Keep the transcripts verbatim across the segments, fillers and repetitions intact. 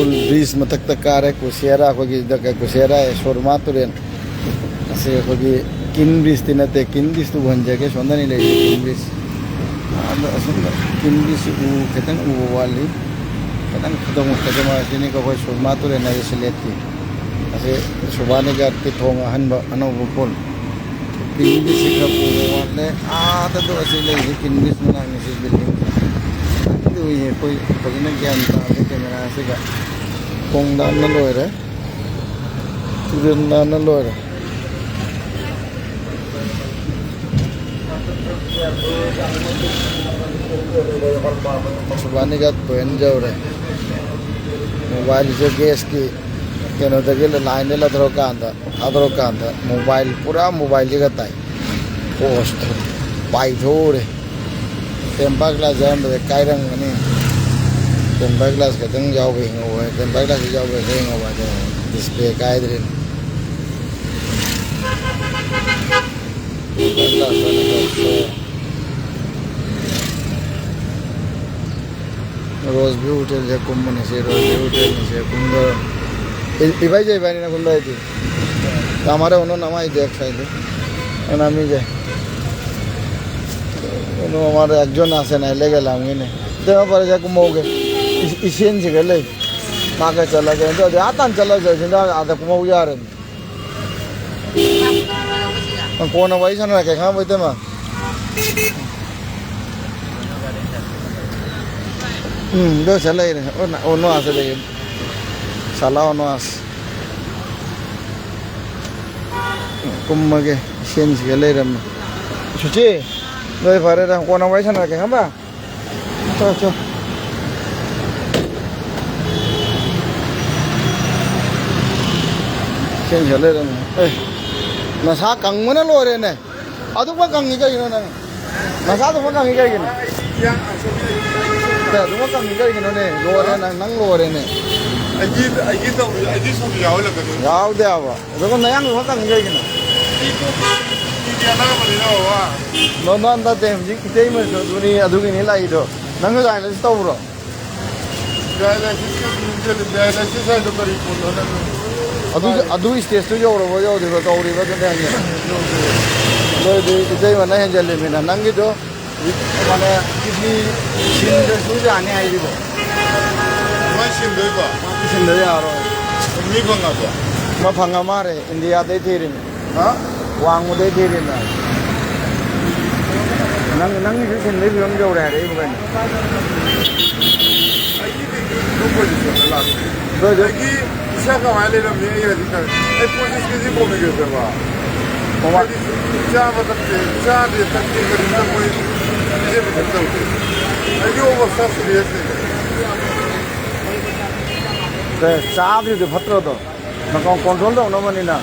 Bridge ꯃꯊꯛꯇ ꯀꯥꯔꯦ, ꯀꯨꯁꯤꯌꯥꯔꯥ, ꯑꯩꯈꯣꯏꯒꯤ ꯗ-, ꯀꯨꯁꯤꯌꯥꯔꯥ, ꯁꯣꯔꯃꯥ ꯇꯨꯔꯦꯜ꯫ ꯑꯁꯤ ꯑꯩꯈꯣꯏꯒꯤ ꯀꯤꯟ ꯕ꯭ꯔꯤꯖꯇꯤ ꯅꯠꯇꯦ, ꯀꯤꯟ ꯕ꯭ꯔꯤꯖꯇꯨ ꯎꯍꯟꯖꯒꯦ꯫ ꯁꯣꯝꯗꯅꯤ ꯂꯩꯔꯤꯁꯦ ꯀꯤꯟ ꯕ꯭ꯔꯤꯖ꯫ ꯑꯗꯣ ꯑꯁꯣꯝꯗ ꯀꯤꯟ ꯕ꯭ꯔꯤꯖꯁꯤ ꯎ, ꯈꯤꯇꯪ ꯎꯕ ꯋꯥꯠꯂꯤ꯫ ꯈꯤꯇꯪ ꯈꯨꯗꯣꯡ ꯈꯨꯗꯣꯡ ꯑꯁꯤꯅꯤ ꯑꯩꯈꯣꯏ ꯁꯣꯔꯃꯥ ꯇꯨꯔꯦꯜ ꯍꯥꯏꯁꯦ ꯁꯤꯂꯦꯠꯀꯤ꯫ ꯑꯁꯤ ꯁꯨꯕꯥꯅꯤ ꯘꯥꯠꯀꯤ ꯊꯣꯡ ꯑꯍꯟꯕ ꯑꯅꯧꯕ ꯄꯣꯜ꯫ ꯀꯤꯟ ꯕ꯭ꯔꯤꯖꯁꯤ ꯈꯔ ꯎꯕ ꯋꯥꯠꯂꯦ꯫ ꯑꯥꯗꯗꯣ ꯑꯁꯤ ꯂꯩꯔꯤꯁꯦ ꯀꯤꯟ ꯕ꯭ꯔꯤꯖ ꯃꯅꯥꯛꯅꯤ ꯁꯤ ꯕꯤꯜꯗꯤꯡ꯫ ꯈꯤꯇꯪꯗꯤ ꯎꯏꯌꯦ, ꯑꯩꯈꯣꯏ ꯐꯖꯅ ꯒ꯭ꯌꯥꯟ ꯇꯥꯗꯦ ꯀꯦꯃꯦꯔꯥꯁꯤꯒ꯫ ꯈꯣꯡꯗꯥꯟꯅ ꯂꯣꯏꯔꯦ꯫ ꯇꯨꯔꯦꯜ ꯅꯥꯟꯅ ꯂꯣꯏꯔꯦ꯫ ꯁꯨꯕꯥꯅꯤꯒ ꯄꯣꯏꯟ ꯌꯧꯔꯦ꯫ ꯃꯣꯕꯥꯏꯜꯁꯦ ꯒꯦꯁꯀꯤ ꯀꯩꯅꯣꯗꯒꯤ ꯂꯥꯏꯟꯗ ꯂꯧꯊꯣꯔꯛꯀꯥꯟꯗ, ꯊꯥꯗꯣꯔꯛꯀꯥꯟꯗ ꯃꯣꯕꯥꯏꯜ, ꯄꯨꯔꯥ ꯃꯣꯕꯥꯏꯜꯁꯤꯒ ꯇꯥꯏ꯫ ꯄꯣꯁꯇꯣ ꯄꯥꯏꯊꯣꯛꯎꯔꯦ꯫ ꯇꯦꯝꯄꯔ ꯒ꯭ꯂꯥꯁ ꯌꯥꯎꯔꯝꯕꯗ ꯀꯥꯏꯔꯝꯒꯅꯤ꯫ ꯇꯦꯝꯄꯔ ꯒ꯭ꯂꯥꯁ ꯈꯛꯇꯪ ꯌꯥꯎꯕ ꯍꯤꯡꯍꯧꯕ ꯍꯥꯏ-, ꯇꯦꯝꯄꯔ ꯒ꯭ꯂꯥꯁ ꯌꯥꯎꯕ ꯍꯦꯛꯇ ꯍꯤꯡꯍꯧꯕ ꯍꯥꯏꯗꯣ ꯗꯤꯁꯄ꯭ꯂꯦ ꯀꯥꯏꯗ꯭ꯔꯤꯅꯤ꯫ ꯇꯦꯝꯄꯔ ꯒ꯭ꯂꯥꯁ ꯑꯣꯏꯅ ꯇꯧꯊꯣꯛꯑꯣ꯫ ꯔꯣꯁ ꯚ꯭ꯌꯨ ꯍꯣꯇꯦꯜꯁꯦ ꯀꯨꯝꯕꯅꯦ, ꯁꯤ ꯔꯣꯁ ꯚ꯭ꯌꯨ ꯍꯣꯇꯦꯜꯅꯤꯁꯦ ꯀꯨꯝꯗꯧꯔꯕꯅꯤ꯫ ꯏ-, ꯏꯕꯥꯏꯁꯦ ꯏꯕꯥꯅꯤꯅ ꯀꯨꯝꯗꯧꯔꯗꯤ꯫ ꯇꯥꯃꯔꯦ ꯎꯅꯣ ꯅꯃꯥꯏ ꯗꯦꯛ ꯁꯥꯏꯗ꯫ ꯎꯅ ꯃꯤꯁꯦ꯫ ꯎꯅꯣ ꯍꯃꯥꯔꯦ ꯑꯦꯛꯖꯣꯟ ꯑꯁꯦ ꯅꯥꯏ ꯂꯩꯒꯦ ꯂꯥꯝꯒꯤꯅꯦ꯫ ꯇꯦꯃ ꯄꯔꯦ ꯖꯥ ꯀꯨꯝꯃꯧꯒꯦ꯫ ꯏ-, ꯏꯁꯦꯟꯁꯤꯒ ꯂꯩ꯫ ꯃꯥꯒ ꯆꯠꯂꯒꯦ꯫ ꯑꯗꯨ ꯑꯥ ꯇꯥꯟ ꯆꯠꯂꯁꯦ꯫ ꯁꯤꯗ ꯑꯥꯗ ꯀꯨꯝꯃꯧ ꯌꯥꯔꯦꯅꯦ꯫ ꯀꯣꯟꯅ ꯋꯥꯔꯤ ꯁꯥꯟꯅꯔꯛꯀꯦ ꯈꯪꯉꯕ ꯏꯇꯩꯃ? ꯎꯝ, ꯗꯣ ꯁꯤ ꯂꯩꯔꯦ꯫ ꯑꯣ, ꯅ-, ꯑꯣ, ꯅꯣ ꯑꯁꯤ ꯂꯩꯔꯦ꯫ ꯁꯥꯂꯥ ꯑꯣ ꯅꯣ ꯑꯁꯤ꯫ ꯀꯨꯝꯃꯒꯦ꯫ ꯁꯦꯟꯁꯤꯒ ꯂꯩꯔꯝꯃꯦ꯫ ꯁꯨꯆꯤ, ꯅꯣꯏ ꯐꯔꯦꯗ꯫ ꯀꯣꯟꯅ ꯋꯥꯔꯤ ꯁꯥꯟꯅꯔꯛꯀꯦ ꯈꯪꯉꯕ? ꯆꯣ, ꯆꯣ꯫ ꯆꯦꯟꯈ꯭ꯔ ꯂꯩꯔꯝꯃꯦ꯫ ꯑꯦ, ꯅꯁꯥ ꯀꯪꯕꯅ ꯂꯣꯏꯔꯦꯅꯦ꯫ ꯑꯗꯨꯛꯃꯛ ꯀꯪꯉꯤ ꯀꯩꯒꯤꯅꯣ ꯅꯪ? ꯅꯁꯥꯗꯨꯃꯛ ꯀꯪꯉꯤ ꯀꯩꯒꯤꯅꯣ? ꯑꯦ, ꯑꯗꯨꯃꯛ ꯀꯪꯉꯤ ꯀꯩꯒꯤꯅꯣꯅꯦ? ꯂꯣꯏꯔꯦ ꯅꯪ, ꯅꯪ ꯂꯣꯏꯔꯦꯅꯦ꯫ ꯑꯩꯒꯤ, ꯑꯩꯒꯤ ꯇꯧꯕ, ꯑꯩꯒꯤ ꯁꯣꯝꯗ ꯌꯥꯎꯍꯜꯂꯛꯀꯅꯨ꯫ ꯌꯥꯎꯗꯦ ꯍꯥꯏꯕ꯫ ꯑꯗꯨꯒ ꯅꯌꯥꯡꯗꯨꯃꯛ ꯀꯪꯉꯤ ꯀꯩꯒꯤꯅꯣ? ꯏꯗꯤ ꯑꯅꯥꯕꯅꯤꯅ ꯕꯕꯥ꯫ ꯅꯣ, ꯅꯣ, ꯅꯠꯇꯦ, ꯍꯧꯖꯤꯛ ꯏꯇꯩꯃꯁꯨ ꯑꯗꯨꯅꯤ, ꯑꯗꯨꯒꯤꯅꯤ ꯂꯥꯛꯏꯗꯣ꯫ ꯅꯪꯁꯨ ꯑꯗꯨꯃꯥꯏꯅꯁꯨ ꯇꯧꯕ꯭ꯔꯣ? ꯗꯥꯏꯂꯥꯏꯁꯤꯁꯀꯤ ꯃꯤꯡꯁꯦ, ꯗꯥꯏꯂꯥꯏꯁꯤꯁ ꯍꯥꯏꯗꯣ ꯀꯔꯤ ꯄꯣꯠꯅꯣ ꯅꯪ? ꯑꯗꯨ, ꯑꯗꯨ ꯁ꯭ꯇꯦꯖꯇꯨ ꯌꯧꯔꯕꯣ ꯌꯧꯗ꯭ꯔꯤꯕꯣ ꯀꯧꯔꯤꯕ ꯑꯗꯨꯅꯦ ꯍꯥꯏꯁꯦ꯫ ꯅꯣꯏꯗꯤ ꯏꯇꯩꯃꯅ ꯍꯦꯟꯖꯜꯂꯤꯃꯤꯅ ꯅꯪꯒꯤꯗꯣ꯫ ꯃꯥꯅꯦ, ꯀꯤꯗꯅꯤ ꯁꯤꯟꯗ꯭ꯔꯁꯨ ꯌꯥꯅꯤ ꯍꯥꯏꯔꯤꯕꯣ? ꯀꯃꯥꯏꯅ ꯁꯤꯟꯗꯣꯏꯕ? ꯁꯤꯟꯗ ꯌꯥꯔꯣꯏ꯫ ꯃꯤ ꯐꯪꯉꯕꯣ? ꯃꯥ ꯐꯪꯉ ꯃꯥꯜꯂꯦ, ꯏꯟꯗꯤꯌꯥꯗꯩ ꯊꯤꯔꯤꯅꯤ꯫ ꯍꯥ? ꯋꯥꯡꯃꯗꯩ ꯊꯤꯔꯤꯅꯤ꯫ ꯅꯪ, ꯅꯪꯒꯤꯁꯨ ꯁꯤꯟꯕꯒꯤ ꯐꯤꯕꯝ ꯌꯧꯔꯦ ꯍꯥꯏꯔꯛꯏꯕ ꯀꯩꯅꯣ? ꯑꯩꯒꯤꯗꯤ ꯑꯗꯨꯝ ꯄꯣꯖꯤꯁꯟꯗ ꯂꯥꯛꯇꯦ꯫ ꯑꯗꯨ ꯑꯣꯏꯔꯁꯨ ꯑꯩꯒꯤ ꯏꯁꯥ ꯀꯃꯥꯏꯅ ꯂꯩꯔꯝꯃꯤ ꯑꯩ ꯍꯧꯖꯤꯛ ꯈꯪꯉꯦ꯫ ꯑꯩ ꯄꯣꯁꯤꯁ ꯀꯦꯖꯤ ꯄꯣꯝꯃꯤꯒꯦꯁꯦꯕ꯫ ꯃꯃꯥ- ꯍꯥꯏꯗꯤ ꯆꯥꯕ ꯊꯛꯇꯦ, ꯆꯥꯗꯦ, ꯊꯛꯇꯦ, ꯀꯔꯤꯝꯇ ꯃꯣꯏ ꯄꯤꯖ ꯄꯤꯊꯛ ꯇꯧꯗꯦ꯫ ꯑꯩꯒꯤ ꯑꯣꯕꯁꯊꯥ ꯁꯤꯔꯤꯌꯁꯅꯤ꯫ ꯑꯦ, ꯆꯥꯗ꯭ꯔꯤꯗꯣ ꯐꯠꯇ꯭ꯔꯣꯗꯣ? ꯃꯇꯝ ꯀꯣꯟꯇ꯭ꯔꯣꯜ ꯇꯧꯅꯕꯅꯤꯅ꯫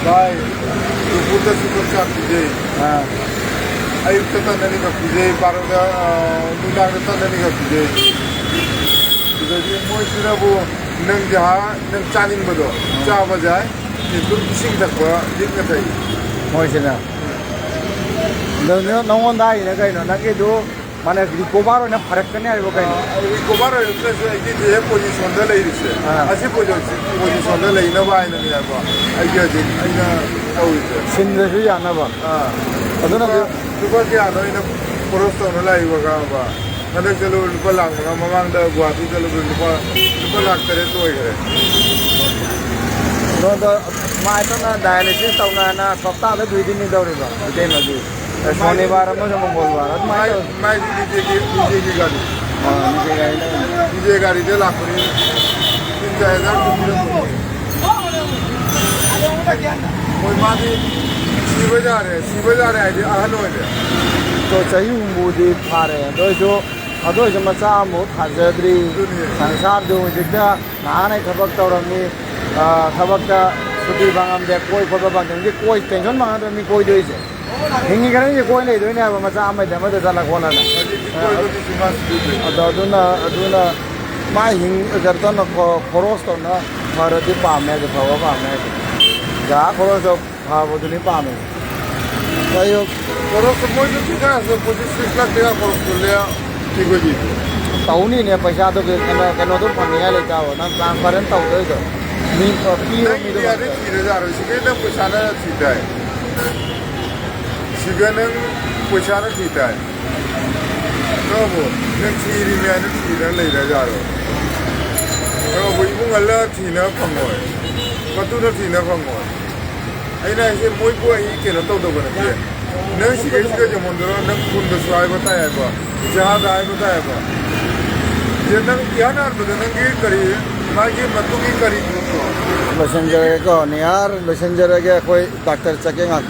ꯚꯥꯏ, ꯅꯨꯡꯄꯨꯗ ꯁꯨꯄꯔ ꯆꯥꯛ ꯄꯤꯖꯩ꯫ ꯑꯥ꯫ ꯑꯌꯨꯛꯇ ꯇꯟ ꯑꯅꯤꯈꯛ ꯄꯤꯖꯩ, ꯕꯥꯔꯣꯗ, ꯑ, ꯅꯨꯡꯗꯥꯡꯗ ꯇꯟ ꯑꯅꯤꯈꯛ ꯄꯤꯖꯩ꯫ ꯑꯗꯨꯗꯒꯤ ꯃꯣꯏꯁꯤꯅꯕꯨ ꯅꯪꯁꯦ ꯍꯥ, ꯅꯪ ꯆꯥꯅꯤꯡꯕꯗꯣ ꯆꯥꯕ ꯌꯥꯏ, ꯑꯗꯨꯝ ꯏꯁꯤꯡ ꯊꯛꯄ ꯂꯤꯛꯅ ꯊꯛꯏ꯫ ꯃꯣꯏꯁꯤꯅ꯫ ꯑꯗꯣ ꯅ-, ꯅꯉꯣꯟꯗ ꯍꯥꯏꯔꯤꯅ ꯀꯩꯅꯣ? ꯅꯪꯒꯤꯗꯨ ꯃꯥꯅ ꯔꯤꯀꯣꯚꯔ ꯑꯣꯏꯅ ꯐꯔꯛꯀꯅꯤ ꯍꯥꯏꯕ ꯀꯩꯅꯣ? ꯑ, ꯔꯤꯀꯣꯚꯔ ꯑꯣꯏꯔꯛꯇ꯭ꯔꯁꯨ ꯑꯩꯒꯤ ꯍꯦꯛ ꯄꯣꯖꯤꯁꯟꯗ ꯂꯩꯔꯤꯁꯦ, ꯑꯥ꯫ ꯑꯁꯤ ꯄꯣꯖꯤꯁꯟ-, ꯄꯣꯖꯤꯁꯟꯗ ꯂꯩꯅꯕ ꯍꯥꯏꯅꯅꯦꯕ ꯑꯩꯒꯤ ꯍꯧꯖꯤꯛ ꯑꯩꯅ ꯇꯧꯔꯤꯁꯦ꯫ ꯁꯤꯟꯗ꯭ꯔꯁꯨ ꯌꯥꯅꯕ꯫ ꯑꯥ꯫ ꯑꯗꯨꯅ ꯂꯨꯄꯥ, ꯂꯨꯄꯥ ꯀꯌꯥꯅꯣ ꯑꯩꯅ ꯈꯣꯔꯁ ꯇꯧꯅ ꯂꯥꯛꯏꯕ ꯈꯪꯉꯕ? ꯍꯟꯗꯛ ꯆꯠꯂꯨ ꯂꯨꯄꯥ ꯂꯥꯛ ꯃꯉꯥ, ꯃꯃꯥꯡꯗ ꯒꯨꯍꯥꯇꯤ ꯆꯠꯂꯨꯕ ꯂꯨꯄꯥ, ꯂꯨꯄꯥ ꯂꯥꯛ ꯇꯔꯦꯠ ꯂꯣꯏꯈ꯭ꯔꯦ꯫ ꯅꯉꯣꯟꯗ ꯃꯥꯏ ꯇꯞꯅ ꯗꯥꯏꯂꯥꯏꯁꯤꯁ ꯇꯧꯅꯅ ꯁꯞꯇꯥꯗ ꯇꯧꯔꯤꯕ ꯏꯇꯩꯃꯒꯤ꯫ ꯑꯦ, ꯁꯣꯅꯤꯕꯥꯔ ꯑꯃꯁꯨ ꯃꯪꯒꯣꯜꯕꯥꯔ ꯑꯗꯨꯃꯥꯏꯅ ꯃꯥꯏ, ꯇꯧꯋꯤ꯫ ꯃꯥꯏꯗꯤ ꯗꯤꯖꯦꯒꯤ, ꯗꯤꯖꯦꯒꯤ ꯒꯥꯔꯤ꯫ ꯑꯥ, ꯗꯤꯖꯦ ꯒꯥꯔꯤꯗ꯫ ꯗꯤꯖꯦ ꯒꯥꯔꯤꯗ ꯂꯥꯛꯄꯅꯤ꯫ ꯇꯤꯟ ꯆꯥꯏ ꯍꯖꯥꯔ ꯀꯨꯟ ꯄꯤꯔꯝꯕꯅꯤ꯫ ꯍꯣꯏ, ꯃꯥꯗꯤ ꯁꯤꯕ ꯌꯥꯔꯦ, ꯁꯤꯕ ꯌꯥꯔꯦ ꯍꯥꯏꯗꯤ ꯑꯍꯜ ꯑꯣꯏꯔꯦ꯫ ꯑꯗꯣ ꯆꯍꯤ ꯍꯨꯝꯐꯨꯗꯤ ꯐꯥꯔꯦ꯫ ꯑꯗꯨ ꯑꯣꯏꯁꯨ, ꯑꯗꯨ ꯑꯣꯏꯁꯨ ꯃꯆꯥ ꯑꯃꯐꯥꯎ ꯊꯥꯖꯗ꯭ꯔꯤ꯫ ꯑꯗꯨꯅꯤ꯫ ꯁꯪꯁꯥꯔꯗꯨ ꯍꯧꯖꯤꯛꯇ ꯅꯍꯥꯟꯅ ꯊꯕꯛ ꯇꯧꯔꯝꯃꯤ, ꯑꯥ, ꯊꯕꯛꯇ ꯁꯨꯇꯤ ꯐꯪꯉꯝꯗꯦ, ꯀꯣꯏ ꯈꯣꯠꯄ ꯐꯪꯗꯦ꯫ ꯍꯧꯖꯤꯛ ꯀꯣꯏ ꯇꯦꯟꯁꯟ ꯃꯥꯡꯍꯟꯗ꯭ꯔ ꯃꯤ ꯀꯣꯏꯗꯣꯏꯁꯦ꯫ ꯍꯤꯡꯉꯤ ꯈꯔ ꯀꯣꯏ ꯂꯩꯗꯣꯏꯅꯦ ꯍꯥꯏꯕ, ꯃꯆꯥ ꯑꯃꯗꯤ ꯑꯃꯗ ꯆꯠꯂ ꯈꯣꯠꯂꯅ꯫ ꯍꯧꯖꯤꯛꯇꯤ ꯀꯣꯏꯕꯒꯤ ꯗꯤꯃꯥꯟꯁ ꯄꯤꯗ꯭ꯔꯦ꯫ ꯑꯗꯣ ꯑꯗꯨꯅ, ꯑꯗꯨꯅ ꯃꯥ ꯍꯤꯡ-, ꯀꯩꯅꯣ ꯇꯧꯅ ꯈꯣ-, ꯈꯣꯔꯣꯁ ꯇꯧꯅ ꯐꯔꯗꯤ ꯄꯥꯝꯃꯦ, ꯑꯗꯨ ꯐꯕ ꯄꯥꯝꯃꯦ꯫ ꯖꯥ ꯈꯣꯔꯣꯁꯇꯣ ꯐꯕꯗꯨꯅꯤ ꯄꯥꯝꯃꯦ꯫ ꯑꯩ ꯈꯣꯔꯣꯁꯇꯣ ꯃꯣꯏꯁꯨ ꯄꯤꯊꯔꯁꯨ ꯄꯣꯠꯁꯤ ꯁꯤꯛꯁ ꯂꯥꯈ ꯇꯔꯥ ꯈꯣꯔꯣꯁꯇꯣ ꯂꯦ ꯊꯤꯕꯒꯤ꯫ ꯇꯧꯅꯤꯅꯦ, ꯄꯩꯁꯥꯗꯣ ꯀꯩꯅꯣ, ꯀꯩꯅꯣꯗꯣ ꯐꯪꯅꯤꯡꯉꯥꯏ ꯂꯩꯇꯕ, ꯅꯪ transparent ꯇꯧꯗꯣꯏꯗꯣ꯫ ꯃꯤ ꯄ-, ꯄꯤꯕ ꯅꯪ ꯃꯤꯗꯣ India ꯗ ꯐꯪꯗꯣꯏ꯫ ꯊꯤꯔ ꯌꯥꯔꯣꯏ, ꯁꯤꯒꯩ ꯅꯪ ꯄꯩꯁꯥꯅ ꯊꯤ ꯇꯥꯏ꯫ ꯁꯤꯒ ꯅꯪ ꯄꯩꯁꯥꯅ ꯊꯤ ꯇꯥꯏ꯫ ꯅꯪꯕꯨ, ꯅꯪ ꯊꯤꯔꯤ ꯃꯌꯥꯝꯗꯨ ꯊꯤꯔ ꯂꯩꯔ ꯌꯥꯔꯣꯏ꯫ ꯅꯪꯕꯨ ꯏꯕꯨꯡ ꯑꯜꯂ ꯊꯤꯅ ꯐꯪꯉꯣꯏ꯫ ꯃꯇꯨꯅ ꯊꯤꯅ ꯐꯪꯉꯣꯏ꯫ ꯑꯩꯅ ꯍꯥꯏꯁꯦ ꯃꯣꯏꯕꯨ ꯑꯩ ꯀꯩꯅꯣ ꯇꯧꯗꯕ ꯅꯠꯇꯦ꯫ ꯅꯪ ꯁꯤꯒꯩ ꯁꯤꯒ ꯌꯦꯡꯉꯣꯟꯗꯣꯏꯔꯣ? ꯅꯪ ꯈꯨꯟꯗꯁꯨ ꯍꯥꯏꯕ ꯇꯥꯏ ꯍꯥꯏꯕ, ꯖꯍꯥꯗ ꯍꯥꯏꯕ ꯇꯥꯏ ꯍꯥꯏꯕ꯫ ꯁꯤꯗ ꯅꯪ ꯏꯍꯥꯟ ꯍꯥꯟꯕꯗ ꯅꯪꯒꯤ ꯀꯔꯤ, ꯃꯥꯒꯤ ꯃꯇꯨꯡꯒꯤ ꯀꯔꯤ group ꯅꯣ? ꯂꯣꯏꯁꯤꯟꯖꯔꯒꯦꯀꯣ, ꯅꯤꯍꯥꯔ, ꯂꯣꯏꯁꯤꯟꯖꯔꯒꯦ꯫ ꯑꯩꯈꯣꯏ ꯗꯥꯛꯇꯔ ꯆꯠꯀꯦ ꯉꯥꯛꯇ꯫